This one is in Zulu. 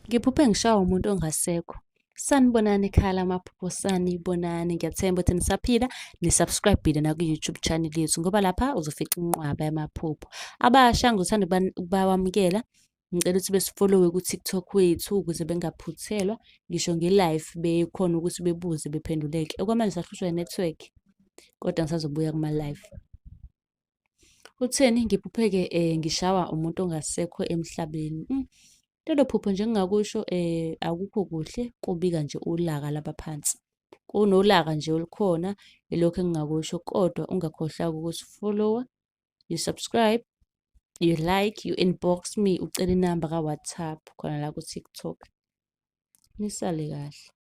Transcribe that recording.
Ngiphuphe ngishawa umuntu ongasekho. Sanibonani ekhaya lamaphupho, sanibonani. Ngiyathemba ukuthi nisaphila, ni-subscribe-ile naku-YouTube channel yethu ngoba lapha uzofica inqwaba yamaphupho. Abasha ngithanda ukubawamukela. Ngicela ukuthi besifollowe ku-TikTok wethu ukuze bengaphuthelwa ngisho nge-live bekhona ukuthi bebuze bephenduleke. Okwamanje sahlushwa i-network kodwa ngisazobuya kuma-live. Utheni? Ngiphuphe-ke ngishawa umuntu ongasekho emhlabeni. Lelo phupho nje engingakusho akukho kuhle kubika nje ulaka labaphansi. Kunolaka nje olukhona, ilokhu engingakusho kodwa ungakhohlwa ukusifolowa, you subscribe, you like, you inbox me ucela inamba ka-WhatsApp khona la ku-TikTok. Nisale kahle.